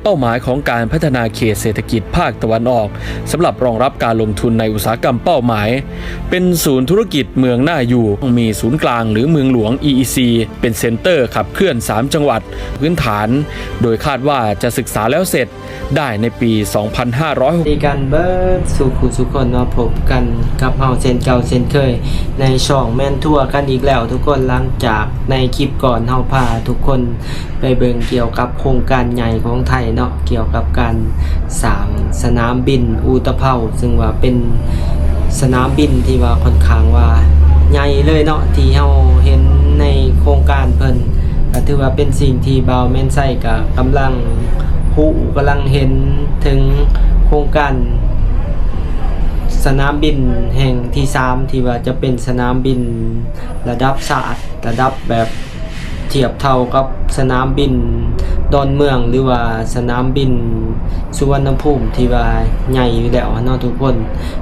ເປົ້າໝາຍຂອງການພັດທະນາເຂດເສດຖະກິດພາກຕາເວັນອອກ ສຳລັບຮອງຮັບການລົງທຶນໃນອຸດສາຫະກຳເປົ້າໝາຍ ເປັນສູນທຸລະກິດເມືອງໜ້າຢູ່, ມີສູນກາງ ຫຼື ເມືອງຫຼວງ ອີ ອີ ຊີ ເປັນເຊັນເຕີຂັບເຄື່ອນສາມຈັງຫວັດພື້ນຖານ, ໂດຍຄາດວ່າຈະສຶກສາແລ້ວເສັດ ໄດ້ໃນປີສອງພັນຫ້າຮ້ອຍຫົກສິບ ດີກັນເບິດສູ່ຜູ້ສູ່ຄົນເນາະ, ພົບກັນກັບເຮົາເຊັ່ນເກົ່າເຊັ່ນເຄີຍ ໃນຊ່ອງແມ່ນທົວກັນອີກແລ້ວທຸກຄົນ. ຫຼັງຈາກໃນຄລິບກ່ອນ ເຮົາພາທຸກຄົນໄປເບິ່ງກ່ຽວກັບໂຄງການໃຫຍ່ຂອງໄທເນາະ, ກ່ຽວກັບການສ້າງສະໜາມບິນອຸຕະເພົາ, ເຊິ່ງວ່າເປັນສະໜາມບິນທີ່ວ່າຂ້ອນຂ້າງວ່າໃຫຍ່ເລີຍເນາະ, ທີ່ເຮົາເຫັນໃນໂຄງການເພິ່ນ. ກໍຖືວ່າເປັນສິ່ງທີ່ບ່າວແມ່ນໄຊກໍກຳລັງຮູ້ ກຳລັງເຫັນເຖິງໂຄງການສະໜາມບິນແຫ່ງທີສາມ ທີ່ວ່າຈະເປັນສະໜາມບິນລະດັບຊາດ, ລະດັບແບບທຽບເທົ່າກັບສະໜາມບິນດອນເມືອງ ຫຼືວ່າສະໜາມບິນສຸວັນນະພູມ ທີ່ວ່າໃຫຍ່ຢູ່ແລ້ວເນາະທຸກຄົນ.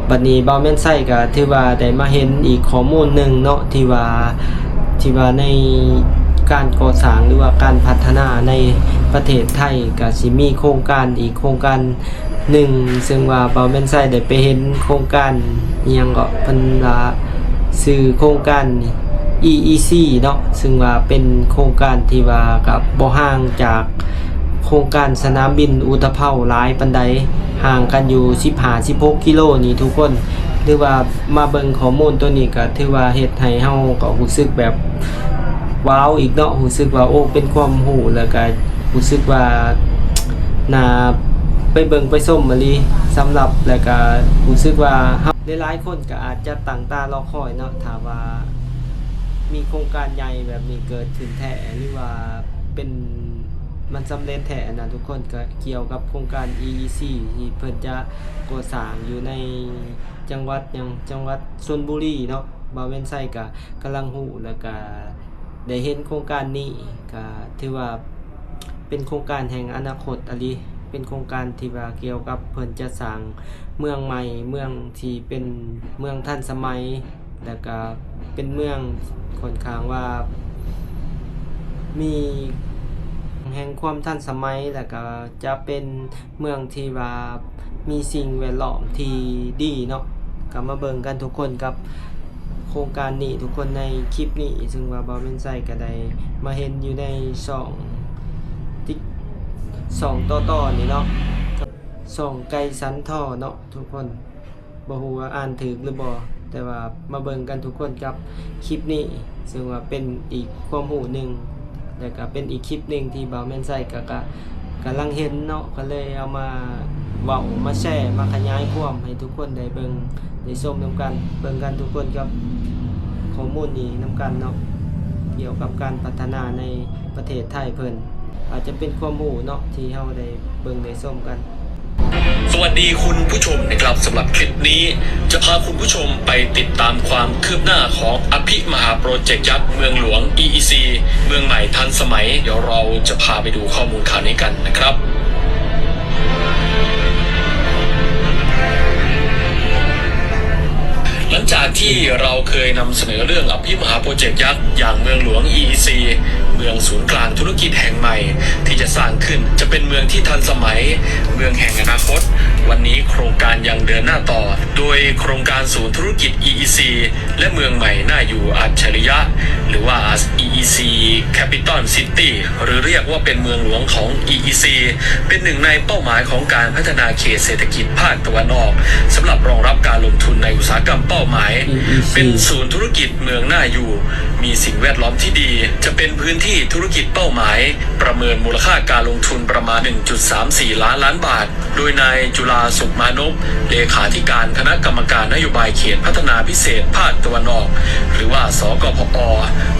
ບັດນີ້ບ່າວແມ່ນໄຊກໍຖືວ່າໄດ້ມາເຫັນອີກຂໍ້ມູນໜຶ່ງເນາະ ທີ່ວ່າ ທີ່ວ່າໃນການກໍ່ສ້າງ ຫຼືວ່າການພັດທະນາໃນປະເທດໄທ ກໍຊິມີໂຄງການອີກໂຄງການໜຶ່ງ, ເຊິ່ງວ່າບ່າວແມ່ນໄຊໄດ້ໄປເຫັນໂຄງການ ອີ່ຫຍັງເກາະ ເພິ່ນວ່າຊື່ໂຄງການ ອີ ອີ ຊີ ເນາະ, ເຊິ່ງວ່າເປັນໂຄງການທີ່ວ່າກໍບໍ່ຫ່າງຈາກ ໂຄງການສະໜາມບິນອຸຕະເພົາຫຼາຍປານໃດ, ຫ່າງກັນຢູ່ສິບຫ້າ ສິບຫົກກິໂລນີ້ທຸກຄົນ. ຫຼືວ່າມາເບິ່ງຂໍ້ມູນໂຕນີ້ກໍຖືວ່າເຮັດໃຫ້ເຮົາກໍຮູ້ສຶກແບບວ້າວອີກເນາະ, ຮູ້ສຶກວ່າ ໂອ້ ເປັນຄວາມຮູ້ ແລ້ວກໍຮູ້ສຶກວ່າໜ້າໄປເບິ່ງໄປຊົມອີ່ຫຼີ. ສຳລັບ ແລ້ວກໍຮູ້ສຶກວ່າເຮົາ ຫຼາຍໆຄົນກໍອາດຈະຕັ້ງຕາລໍຄອຍເນາະ, ຖ້າວ່າມີໂຄງການໃຫຍ່ແບບນີ້ເກີດຂຶ້ນແທ້ ຫຼືວ່າເປັນ ມັນສຳເລັດແທ້ນະທຸກຄົນ, ກໍກ່ຽວກັບໂຄງການ ອີ ອີ ຊີ ທີ່ເພິ່ນຈະກໍ່ສ້າງຢູ່ໃນຈັງຫວັດຫຍັງ ຈັງຫວັດຊົນບູລີເນາະ. ບ່າວແມ່ນໄຊກໍກຳລັງຮູ້ ແລ້ວກໍໄດ້ເຫັນໂຄງການນີ້ ກໍຖືວ່າເປັນໂຄງການແຫ່ງອະນາຄົດອີ່ຫຼີ, ເປັນໂຄງການທີ່ວ່າກ່ຽວກັບເພິ່ນຈະສ້າງເມືອງໃໝ່, ເມືອງທີ່ເປັນເມືອງທັນສະໄໝ ແລ້ວກະເປັນເມືອງຂ້ອນຂ້າງວ່າມີແຫ່ງຄວາມທັນສະໄໝ ແລ້ວກະຈະເປັນເມືອງທີ່ວ່າມີສິ່ງແວດລ້ອມທີ່ດີເນາະ. ກະມາເບິ່ງກັນທຸກຄົນກັບໂຄງການນີ້ທຸກຄົນໃນຄລິບນີ້, ເຊິ່ງວ່າບ່າວແມ່ນໄຊກະໄດ້ມາເຫັນຢູ່ໃນຊ່ອງຕິກ ຊ່ອງຕໍ່ໆນີ້ເນາະ, ຊ່ອງໄກ່ສັນທໍເນາະທຸກຄົນ. ບໍ່ຮູ້ວ່າອ່ານຖືກຫຼືບໍ່, ແຕ່ວ່າມາເບິ່ງກັນທຸກຄົນກັບຄລິບນີ້, ເຊິ່ງວ່າເປັນອີກຄວາມຮູ້ໜຶ່ງ ແລະກະເປັນອີກຄລິບໜຶ່ງທີ່ບ່າວແມ່ນໄຊກະ ກະກຳລັງເຫັນເນາະ, ກໍເລີຍເອົາມາເວົ້າ ມາແຊ ມາຂະຫຍາຍຄວາມໃຫ້ທຸກຄົນໄດ້ເບິ່ງໄດ້ຊົມນຳກັນ, ເບິ່ງກັນທຸກຄົນກັບຂໍ້ມູນນີ້ນຳກັນເນາະ, ກ່ຽວກັບການພັດທະນາໃນ ປະເທດໄທເພິ່ນ. ອາດຈະເປັນຄວາມຮູ້ເນາະ ທີ່ເຮົາໄດ້ເບິ່ງໄດ້ຊົມກັນ. สวัสดีคุณผู้ชมนะครับ สำหรับคลิปนี้จะพาคุณผู้ชมไปติดตามความคืบหน้าของอภิมหาโปรเจกต์ยักษ์เมืองหลวง อี อี ซี เมืองใหม่ทันสมัย เดี๋ยวเราจะพาไปดูข้อมูลข่าวนี้กันนะครับ หลังจากที่เราเคยนำเสนอเรื่องอภิมหาโปรเจกต์ยักษ์อย่างเมืองหลวง อี อี ซี เมืองศูนย์กลางธุรกิจแห่งใหม่ที่จะสร้างขึ้น จะเป็นเมืองที่ทันสมัย เมืองแห่งอนาคต วันนี้โครงการยังเดินหน้าต่อ โดยโครงการศูนย์ธุรกิจ อี อี ซี และเมืองใหม่น่าอยู่อัจฉริยะ หรือว่า อี อี ซี Capital City หรือเรียกว่าเป็นเมืองหลวงของ อี อี ซี เป็นหนึ่งในเป้าหมายของการพัฒนาเขตเศรษฐกิจภาคตะวันออก สำหรับรองรับการลงทุนในอุตสาหกรรมเป้าหมาย อี อี ซี เป็นศูนย์ธุรกิจเมืองน่าอยู่ มีสิ่งแวดล้อมที่ดี จะเป็นพื้นที่ธุรกิจเป้าหมาย ประเมินมูลค่าการลงทุนประมาณ หนึ่งจุดสามสี่ล้านล้านบาท โดยนายจุลา สุขมานพ เลขาธิการคณะกรรมการนโยบายเขตพัฒนาพิเศษภาคตะวันออก หรือว่า สกพอ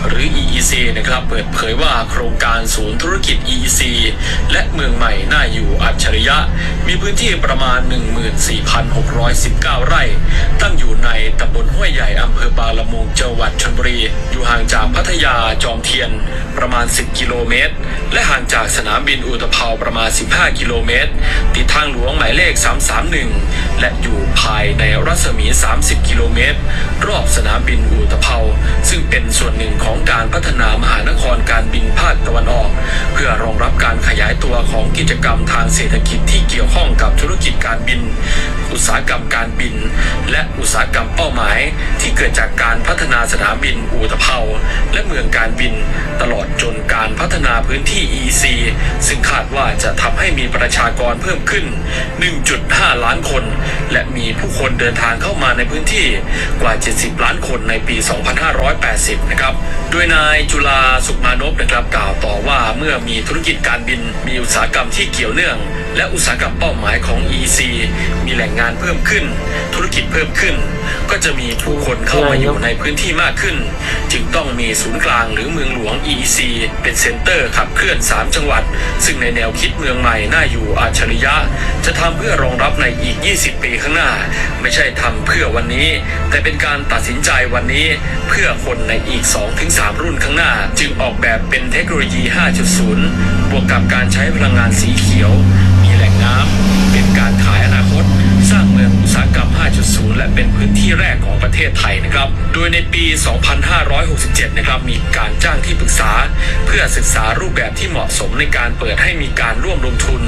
หรือ อี อี ซี นะครับ เปิดเผยว่าโครงการศูนย์ธุรกิจ อี อี ซี และเมืองใหม่น่าอยู่อัจฉริยะ มีพื้นที่ประมาณ หนึ่งหมื่นสี่พันหกร้อยสิบเก้าไร่ ตั้งอยู่ในตำบลห้วยใหญ่ อำเภอบางละมุง จังหวัดชลบุรี อยู่ห่างจากพัทยา จอมเทียน ປະມານສິບກິໂລເມດ ແລະ ຫ່າງຈາກສະໜາມບິນອຸຕະເພົາປະມານສິບຫ້າກິໂລເມດ, ຕິດທາງຫຼວງໝາຍເລກສາມສາມໜຶ່ງ ແລະ ຢູ່ພາຍໃນລັດສະໝີສາມສິບກິໂລເມດ ຮອບສະໜາມບິນອຸຕະເພົາ, ຊຶ່ງເປັນສ່ວນໜຶ່ງຂອງການພັດທະນາມະຫານະຄອນການບິນພາກຕາເວັນອອກ ເພື່ອຮອງຮັບການຂະຫຍາຍຕົວຂອງກິດຈະກຳທາງເສດຖະກິດທີ່ກ່ຽວຂ້ອງກັບທຸລະກິດການບິນ, ອຸດສາຫະກຳການບິນ ແລະ ອຸດສາຫະກຳເປົ້າໝາຍ ທີ່ເກີດຈາກການພັດທະນາສະໜາມບິນອູຕະເພົາ ແລະ ເມືອງການບິນ, ຕະຫຼອດຈົນການພັດທະນາພື້ນທີ່ ອີ ອີ ຊີ ຊຶ່ງຄາດວ່າຈະທຳໃຫ້ມີປະຊາກອນເພີ່ມຂຶ້ນ ໜຶ່ງຈຸດຫ້າລ້ານຄົນ ແລະ ມີຜູ້ຄົນເດີນທາງເຂົ້າມາໃນພື້ນທີ່ກວ່າເຈັດສິບລ້ານຄົນໃນປີສອງພັນຫ້າຮ້ອຍແປດສິບ ນະຄັບ. ໂດຍນາຍ ຈຸລາ ສຸກມານົບ ນະຄັບ ກ່າວຕໍ່ວ່າ ເມື່ອມີທຸລະກິດການບິນ, ມີອຸດສາຫະກຳທີ່ກ່ຽວເນື່ອງ ແລະ ອຸດສາຫະກຳເປົ້າໝາຍຂອງ ອີ ອີ ຊີ ມີແຫຼ່ງງານເພີ່ມຂຶ້ນ, ທຸລະກິດເພີ່ມຂຶ້ນ, ກໍຈະມີຜູ້ຄົນເຂົ້າມາຢູ່ໃນພື້ນທີ່ມາກຂຶ້ນ, ຈຶ່ງຕ້ອງມີສູນກາງ ຫຼື ເມືອງຫຼວງ ອີ ອີ ຊີ ເປັນເຊັນເຕີຂັບເຄື່ອນສາມຈັງຫວັດ, ຊຶ່ງໃນແນວຄິດເມືອງໃໝ່ໜ້າຢູ່ອັດສະລິຍະ ຈະທຳເພື່ອຮອງຮັບໃນອີກ ຊາວປີຂ້າງໜ້າ, ໄມ່ໃຊ່ທຳເພື່ອວັນນີ້, ແຕ່ເປັນການຕັດສິນໃຈວັນນີ້ ເພື່ອຄົນໃນອີກສອງເຖິງສາມລຸ້ນຂ້າງໜ້າ, ຈຶ່ງອອກແບບເປັນເທັກໂນໂລຢີຫ້າຈຸດສູນ ບວກກັບການໃຊ້ພະລັງງານສີຂຽວ, ມີແຫຼ່ງນ້ຳ, ເປັນການຂາຍອະນາຄົດ, ສ້າງເມືອງອຸດສາຫະກຳຫ້າຈຸດສູນ ແລະ ເປັນພື້ນທີ່ແລກຂອງປະເທດໄທນະຄັບ. ໂດຍໃນປີສອງພັນຫ້າຮ້ອຍຫົກສິບເຈັດ ນະຄັບ ມີການຈ້າງທີ່ປຶກສາເພື່ອສຶກສາຮູບແບບທີ່ເໝາະສົມໃນການເປີດໃຫ້ມີການຮ່ວມລົງທຶນ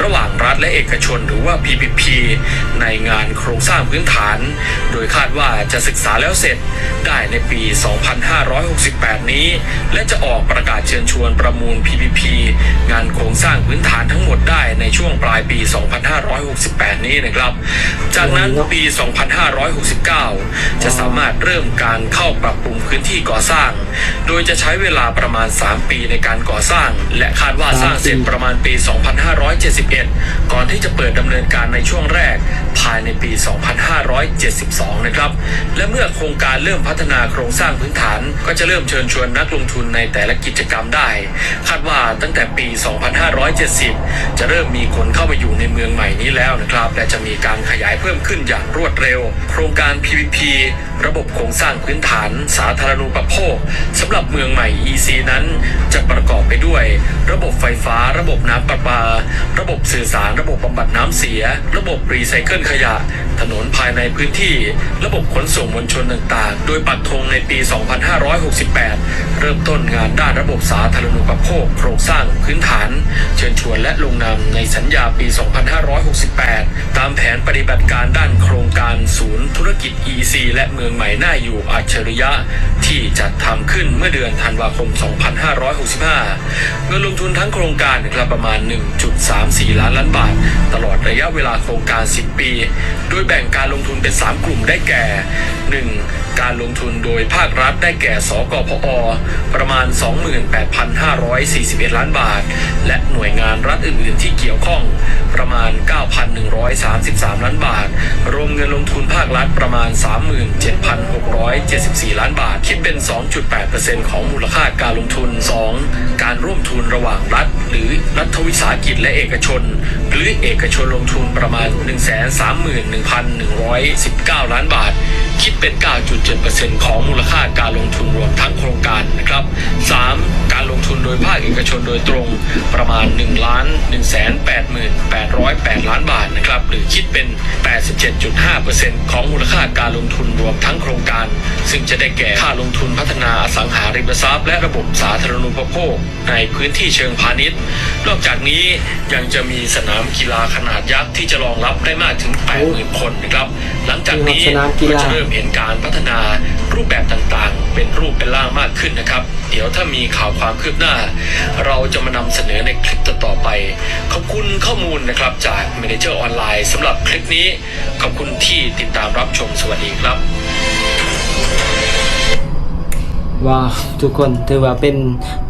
ລະຫວ່າງລັດ ແລະ ເອກະຊົນ ຫຼືວ່າ ພີ ພີ ພີ ໃນງານໂຄງສ້າງພື້ນຖານ, ໂດຍຄາດວ່າຈະສຶກສາແລ້ວເສັດໄດ້ໃນປີສອງພັນຫ້າຮ້ອຍຫົກສິບແປດນີ້ ແລະ ຈະອອກປະກາດເຊີນຊວນປະມູນ ພີ ພີ ພີ ງານໂຄງສ້າງພື້ນຖານທັງໝົດໄດ້ໃນຊ່ວງປາຍປີສອງພັນຫ້າຮ້ອຍຫົກສິບແປດນີ້ນະຄັບ. ຈາກນັ້ນ ປີສອງພັນຫ້າຮ້ອຍຫົກສິບເກົ້າ ຈະສາມາດເລີ່ມການເຂົ້າປັບປຸງພື້ນທີ່ກໍ່ສ້າງ, ໂດຍຈະໃຊ້ເວລາປະມານສາມປີໃນການກໍ່ສ້າງ ແລະ ຄາດວ່າສ້າງເສັດປະມານປີສອງພັນຫ້າຮ້ອຍເຈັດສິບເອັດ ກ່ອນທີ່ຈະເປີດດຳເນີນການໃນຊ່ວງແລກ ພາຍໃນປີສອງພັນຫ້າຮ້ອຍເຈັດສິບສອງ ນະຄັບ. ແລະ ເມື່ອໂຄງການເລີ່ມພັດທະນາໂຄງສ້າງພື້ນຖານ ກໍຈະເລີ່ມເຊີນຊວນນັກລົງທຶນໃນແຕ່ລະກິດຈະກຳໄດ້. ຄາດວ່າຕັ້ງແຕ່ປີສອງພັນຫ້າຮ້ອຍເຈັດສິບ ຈະເລີ່ມມີຄົນເຂົ້າມາຢູ່ໃນເມືອງໃໝ່ນີ້ແລ້ວນະຄັບ ແລະ ຈະມີການຂະຫຍາຍເພີ່ມຂຶ້ນຢ່າງລວດເລັວ. ໂຄງການ ພີ ພີ ພີ ລະບົບໂຄງສ້າງພື້ນຖານສາທາລະນູປະໂພກ ສຳລັບເມືອງໃໝ່ ອີ ອີ ຊີ ນັ້ນ ຈະປະກອບໄປດ້ວຍ ລະບົບໄຟຟ້າ, ລະບົບນ້ຳປະປາ, ລະບົບສື່ສານ, ລະບົບບຳບັດນ້ຳເສຍ, ລະບົບຣີໄຊເຄິນຂະຫຍະ, ຖະໜົນພາຍໃນພື້ນທີ່, ລະບົບຂົນສົ່ງມວນຊົນຕ່າງໆ, ໂດຍປັກ ລົງໃນປີສອງພັນຫ້າຮ້ອຍຫົກສິບແປດ ເລີ່ມຕົ້ນງານດ້ານລະບົບສາທາລະນູປະໂພກໂຄງສ້າງພື້ນຖານ, ເຊີນຊວນ ແລະ ລົງນາມໃນສັນຍາປີສອງພັນຫ້າຮ້ອຍຫົກສິບແປດ ຕາມແຜນປະຕິບັດການດ້ານໂຄງການສູນທຸລະກິດ ອີ ອີ ຊີ ແລະ ເມືອງໃໝ່ໜ້າຢູ່ອັດສະລິຍະ ທີ່ຈັດທຳຂຶ້ນເມື່ອເດືອນທັນວາຄົມສອງພັນຫ້າຮ້ອຍຫົກສິບຫ້າ. ເງິນລົງທຶນທັງໂຄງການ ນະຄັບ ປະມານໜຶ່ງຈຸດສາມສີ່ລ້ານລ້ານບາດ ຕະຫຼອດໄລຍະເວລາໂຄງການສິບປີ ໂດຍແບ່ງການລົງທຶນເປັນສາມກຸ່ມ ໄດ້ແກ່ ໜຶ່ງ ການລົງທຶນໂດຍພາກລັດ ໄດ້ແກ່ ສກພອ ປະມານສອງໝື່ນແປດພັນຫ້າຮ້ອຍສີ່ສິບເອັດລ້ານບາດ ແລະ ໜ່ວຍງານລັດອື່ນໆທີ່ກ່ຽວຂ້ອງ ປະມານເກົ້າພັນໜຶ່ງຮ້ອຍສາມສິບສາມລ້ານບາດ, ລວມເງິນລົງທຶນພາກລັດປະມານສາມໝື່ນເຈັດພັນຫົກຮ້ອຍເຈັດສິບສີ່ລ້ານບາດ, ຄິດເປັນສອງຈຸດແປດເປີເຊັນຂອງມູນລະຄ່າການລົງທຶນ. ສອງ ການຮ່ວມທຶນລະຫວ່າງລັດ ຫຼື ລັດວິສາຫະກິດ ແລະ ເອກະຊົນ ຫຼື ເອກະຊົນລົງທຶນປະມານໜຶ່ງແສນສາມໝື່ນໜຶ່ງພັນໜຶ່ງຮ້ອຍສິບເກົ້າລ້ານບາດ, ຄິດເປັນເກົ້າຈຸດເຈັດເປີເຊັນຂອງມູນລະຄ່າການລົງທຶນລວມທັງໂຄງການນະຄັບ. ສາມ ການລົງທຶນໂດຍພາກເອກະຊົນໂດຍຕຣົງ ປະມານໜຶ່ງລ້ານໜຶ່ງແສນແປດໝື່ນແປດຮ້ອຍແປດລ້ານບາດນະຄັບ ຫຼື ຄິດເປັນແປດສິບເຈັດຈຸດຫ້າເປີເຊັນຂອງມູນລະຄ່າການລົງທຶນລວມທັງໂຄງການ, ຊຶ່ງຈະໄດ້ແກ່ຄ່າລົງທຶນພັດທະນາອະສັງຫາລິມະຊັບ ແລະ ລະບົບສາທາລະນູປະໂພກ ໃນພື້ນທີ່ເຊີງພານິດ. ນອກຈາກນີ້ຍັງຈະມີສະໜາມກິລາຂະໜາດຍັກທີ່ຈະຮອງຮັບໄດ້ມາກເຖິງແປດໝື່ນຄົນນະຄັບ. ຫຼັງຈາກນີ້ກໍຈະເລີ່ມເຫັນການພັດທະນາຮູບແບບຕ່າງໆເປັນຮູບເປັນຮ່າງມາກຂຶ້ນນະຄັບ. ດຽວຖ້າມີຂ່າວຄວາມຄືບໜ້າ ເຮົາຈະມານຳສະເໜີໃນຄລິບຕໍ່ໆໄປ. ຂອບຄຸນຂໍ້ມູນນະຄັບ ຈາກ Manager ອອນລາຍ ສຳລັບຄລິບນີ້. ຂອບຄຸນທີ່ຕິດຕາມຮັບຊົມ. ສະຫວັດດີຄັບ. ວ້າວ ທຸກຄົນ ຖືວ່າເປັນ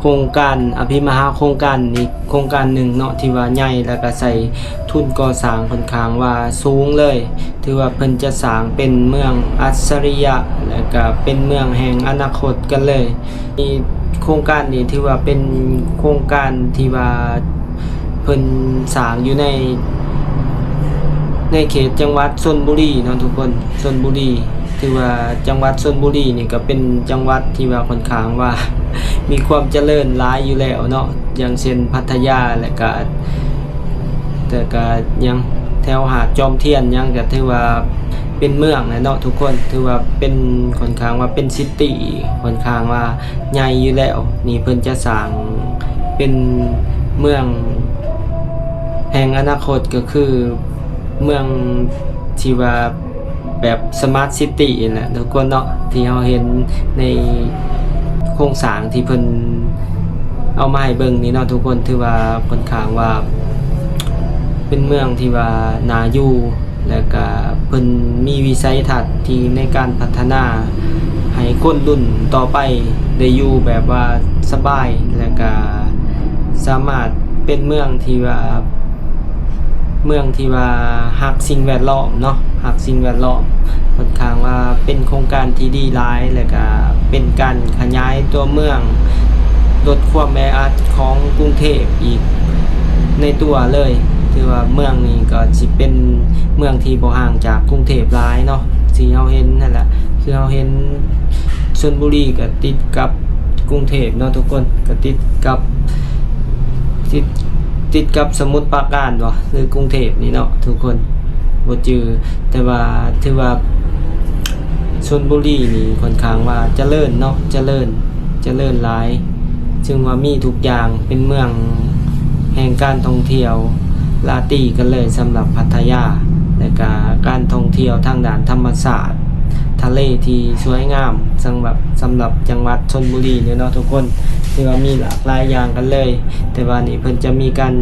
ໂຄງການ ອະພິມະຫາໂຄງການອີກໂຄງການໜຶ່ງເນາະ ທີ່ວ່າໃຫຍ່ ແລ້ວກະໃຊ້ທຶນກໍ່ສ້າງຂ້ອນຂ້າງວ່າສູງເລີຍ. ຖືວ່າເພິ່ນຈະສ້າງເປັນເມືອງອັດສະລິຍະ ແລ້ວກະເປັນເມືອງແຫ່ງອະນາຄົດກັນເລີຍ. ໂຄງການນີ້ຖືວ່າເປັນໂຄງການທີ່ວ່າເພິ່ນສ້າງຢູ່ໃນ ໃນເຂດຈັງຫວັດຊົນບູລີເນາະທຸກຄົນ. ຊົນບູລີ ຖືວ່າຈັງຫວັດຊົນບູລີນີ້ກະເປັນຈັງຫວັດທີ່ວ່າຂ້ອນຂ້າງວ່າ ມີຄວາມຈະເລີນຫຼາຍຢູ່ແລ້ວເນາະ ຢ່າງເຊັ່ນພັດທະຍາ ແລະກະ ແລະກະຫຍັງ ແຖວຫາດຈອມທຽນຫຍັງ ກະຖືວ່າເປັນເມືອງແຫຼະເນາະທຸກຄົນ ຖືວ່າເປັນ ຂ້ອນຂ້າງວ່າເປັນຊິຕີ ຂ້ອນຂ້າງວ່າໃຫຍ່ຢູ່ແລ້ວ. ນີ້ເພິ່ນຈະສ້າງເປັນເມືອງ ແຫ່ງອະນາຄົດ ກໍຄືເມືອງທີ່ວ່າ ແບບສະມາດຊິຕີຫັ້ນແຫຼະທຸກຄົນເນາະ ທີ່ເຮົາເຫັນໃນໂຄງສ້າງທີ່ເພິ່ນເອົາມາໃຫ້ເບິ່ງນີ້ເນາະທຸກຄົນ ຖືວ່າຂ້ອນຂ້າງວ່າເປັນເມືອງທີ່ວ່າໜ້າຢູ່ ແລະກະເພິ່ນມີວິໄສທັດທີ່ໃນການພັດທະນາໃຫ້ຄົນລຸ້ນຕໍ່ໄປໄດ້ຢູ່ແບບວ່າສະບາຍ ແລະກະສາມາດເປັນເມືອງທີ່ວ່າ ເມືອງທີ່ວ່າຮັກສິ່ງແວດລ້ອມເນາະ ຮັກສິ່ງແວດລ້ອມ ຂ້ອນຂ້າງວ່າເປັນໂຄງການທີ່ດີຫຼາຍ ແລະກະເປັນການຂະຫຍາຍຕົວເມືອງ ລົດຄວາມແອອັດຂອງກຸງເທບອີກໃນຕົວເລີຍ. ຖືວ່າເມືອງນີ້ກໍຊິເປັນເມືອງທີ່ບໍ່ຫ່າງຈາກກຸງເທບຫຼາຍເນາະ ທີ່ເຮົາເຫັນຫັ້ນແຫຼະ ຄືເຮົາເຫັນຊົນບຸຣີກໍຕິດກັບກຸງເທບເນາະທຸກຄົນ ກໍຕິດກັບ ຕິດ ຕິດກັບສະໝຸດປາການບໍ ຫຼືກຸງເທບນີ້ເນາະທຸກຄົນ ບໍ່ຈື່ ແຕ່ວ່າຖືວ່າຊົນບຸຣີນີ້ຂ້ອນຂ້າງວ່າຈະເລີນເນາະ ຈະເລີນ ຈະເລີນຫຼາຍ ເຊິ່ງວ່າມີທຸກຢ່າງ ເປັນເມືອງແຫ່ງການທ່ອງທ່ຽວລາຕີກັນເລີຍສຳລັບພັດທະຍາ ແລະກະການທ່ອງທ່ຽວທາງດ້ານທຳມະຊາດ ທະເລທີ່ສວຍງາມ ສຳລັບ ສຳລັບຈັງຫວັດຊົນບຸຣີນີ້ເນາະທຸກຄົນ ຖືວ່າມີຫຼາກຫຼາຍຢ່າງກັນເລີຍ. ແຕ່ວ່ານີ້ເພິ່ນຈະມີການ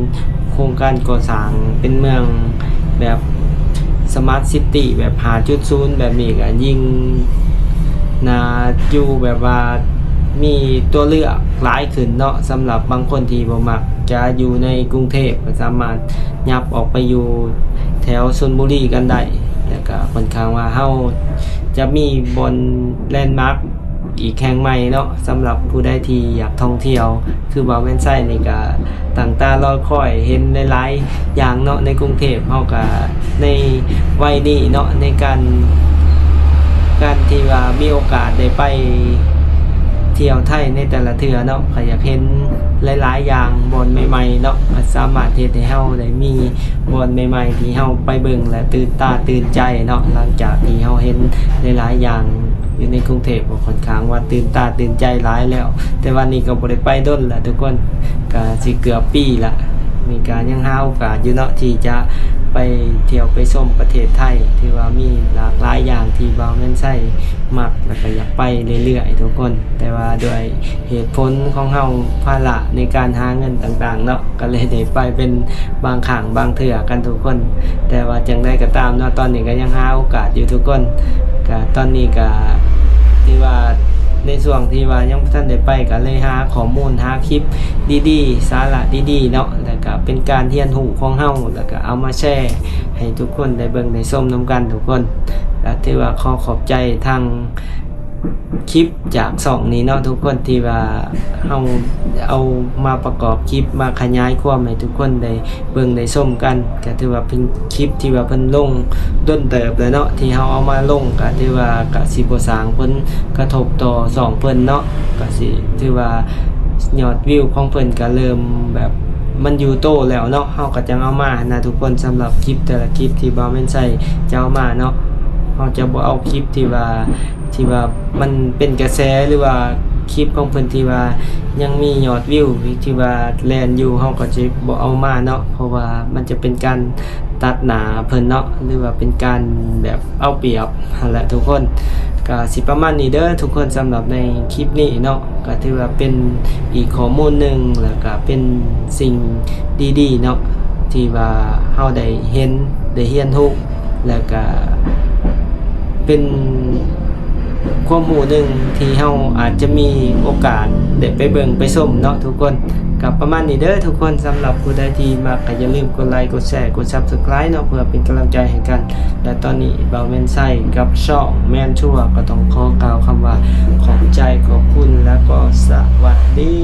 ໂຄງການກໍ່ສ້າງເປັນເມືອງແບບສະມາດຊິຕີ ແບບຫ້າຈຸດສູນ ແບບນີ້ກໍຍິ່ງໜ້າຢູ່ ແບບວ່າມີຕົວເລືອກຫຼາຍຂຶ້ນເນາະ ສຳລັບບາງຄົນທີ່ບໍ່ມັກຈະຢູ່ໃນກຸງເທບ ກໍສາມາດຫຍັບອອກໄປຢູ່ແຖວຊົນບຸຣີກັນໄດ້ ແລ້ວກໍຂ້ອນຂ້າງວ່າເຮົາຈະມີບ່ອນແລນມາກ ອີກແຫ່ງໃໝ່ເນາະ ສຳລັບຜູ້ໃດທີ່ຢາກທ່ອງທ່ຽວ ຄືບ່າວແມ່ນໄຊນີ້ກະຕັ້ງຕາລໍຄອຍເຫັນຫຼາຍໆຢ່າງເນາະ ໃນກຸງເທບເຮົາກະໃນໄວນີ້ເນາະ ໃນການ ການທີ່ວ່າມີໂອກາດໄດ້ໄປທ່ຽວໄທໃນແຕ່ລະເທື່ອເນາະ ກະຢາກເຫັນຫຼາຍໆຢ່າງ ບ່ອນໃໝ່ໆເນາະ ກະສາມາດເຮັດໃຫ້ເຮົາໄດ້ມີ ບ່ອນໃໝ່ໆທີ່ເຮົາໄປເບິ່ງແລ້ວຕື່ນຕາຕື່ນໃຈເນາະ ຫຼັງຈາກທີ່ເຮົາເຫັນຫຼາຍໆຢ່າງຢູ່ໃນກຸງເທບ ກໍຂ້ອນຂ້າງວ່າຕື່ນຕາຕື່ນໃຈຫຼາຍແລ້ວ ແຕ່ວ່ານີ້ກໍບໍ່ໄດ້ໄປດົນລະທຸກຄົນ ກະຊິເກືອບປີລະ ນີ້ກະຍັງຫາໂອກາດຢູ່ເນາະ ທີ່ຈະໄປທ່ຽວໄປຊົມປະເທດໄທ ຖືວ່າມີຫຼາກຫຼາຍຢ່າງທີ່ບ່າວແມ່ນໄຊມັກ ແລ້ວກະຢາກໄປເລື້ອຍໆທຸກຄົນ ແຕ່ວ່າດ້ວຍ ເຫດຜົນຂອງເຮົາ ພາລະໃນການຫາເງິນຕ່າງໆເນາະ ກໍເລີຍໄດ້ໄປເປັນບາງຄັ້ງບາງເທື່ອກັນທຸກຄົນ ແຕ່ວ່າຈັ່ງໃດກໍຕາມເນາະ ຕອນນີ້ກໍຍັງຫາໂອກາດຢູ່ທຸກຄົນ ກໍຕອນນີ້ກໍຖືວ່າໃນຊ່ວງທີ່ວ່າຍັງບໍ່ທັນໄດ້ໄປ ກໍເລີຍຫາຂໍ້ມູນ ຫາຄລິບດີໆ ສາລະດີໆເນາະ ແລ້ວກໍເປັນການຮຽນຮູ້ຂອງເຮົາ ແລ້ວກໍເອົາມາແຊໃຫ້ທຸກຄົນໄດ້ເບິ່ງໄດ້ຊົມນຳກັນທຸກຄົນ ກໍຖືວ່າຂໍຂອບໃຈທາງ ຄລິບຈາກຊ່ອງນີ້ເນາະທຸກຄົນ ທີ່ວ່າເຮົາເອົາມາປະກອບຄລິບ ມາຂະຫຍາຍຄວາມໃຫ້ທຸກຄົນໄດ້ເບິ່ງໄດ້ຊົມກັນ ກະຖືວ່າເປັນຄລິບທີ່ວ່າເພິ່ນລົງດົນເຕີບແລ້ວເນາະ ທີ່ເຮົາເອົາມາລົງ ກະຖືວ່າກະຊິບໍ່ສ້າງຜົນກະທົບຕໍ່ຊ່ອງເພິ່ນເນາະ ກະຊິຖືວ່າຍອດວິວຂອງເພິ່ນກະເລີ່ມແບບມັນຢູ່ໂຕແລ້ວເນາະ ເຮົາກະຈັ່ງເອົາມາຫັ້ນນະທຸກຄົນ ສຳລັບຄລິບແຕ່ລະຄລິບທີ່ບ່າວແມ່ນໄຊຈະເອົາມາເນາະ ເຮົາຈະບໍ່ເອົາຄລິບທີ່ວ່າ ທີ່ວ່າມັນເປັນກະແສ ຫຼືວ່າຄລິບຂອງເພິ່ນທີ່ວ່າຍັງມີຍອດວິວທີ່ວ່າແລ່ນຢູ່ ເຮົາກໍຈະບໍ່ເອົາມາເນາະ ເພາະວ່າມັນຈະເປັນການຕັດໜ້າເພິ່ນເນາະ ຫຼືວ່າເປັນການແບບເອົາປຽບຫັ້ນແຫຼະທຸກຄົນ ກະຊິປະມານນີ້ເດີທຸກຄົນ ສຳລັບໃນຄລິບນີ້ເນາະ ກະຖືວ່າເປັນອີກຂໍ້ມູນໜຶ່ງ ແລ້ວກະເປັນສິ່ງດີໆເນາະ ທີ່ວ່າເຮົາໄດ້ເຫັນ ໄດ້ຮຽນຮູ້ ແລ້ວກະເປັນຄວາມຮູ້ໜຶ່ງທີ່ເຮົາອາດຈະມີໂອກາດໄດ້ໄປເບິ່ງໄປຊົມເນາະທຸກຄົນ. ກໍປະມານນີ້ເດີທຸກຄົນ, ສຳລັບຜູ້ໃດທີ່ມັກກໍຢ່າລືມກົດໄລ ກົດແຊ ກົດ Subscribe ເນາະ ເພື່ອເປັນກຳລັງໃຈໃຫ້ກັນ. ແລະຕອນນີ້ບ່າວແມ່ນໄຊກັບຊ່ອງແມ່ນທົວ ກໍຕ້ອງຂໍກ່າວຄຳວ່າຂອບໃຈ ຂອບຄຸນ ແລ້ວກໍສະຫວັດດີ.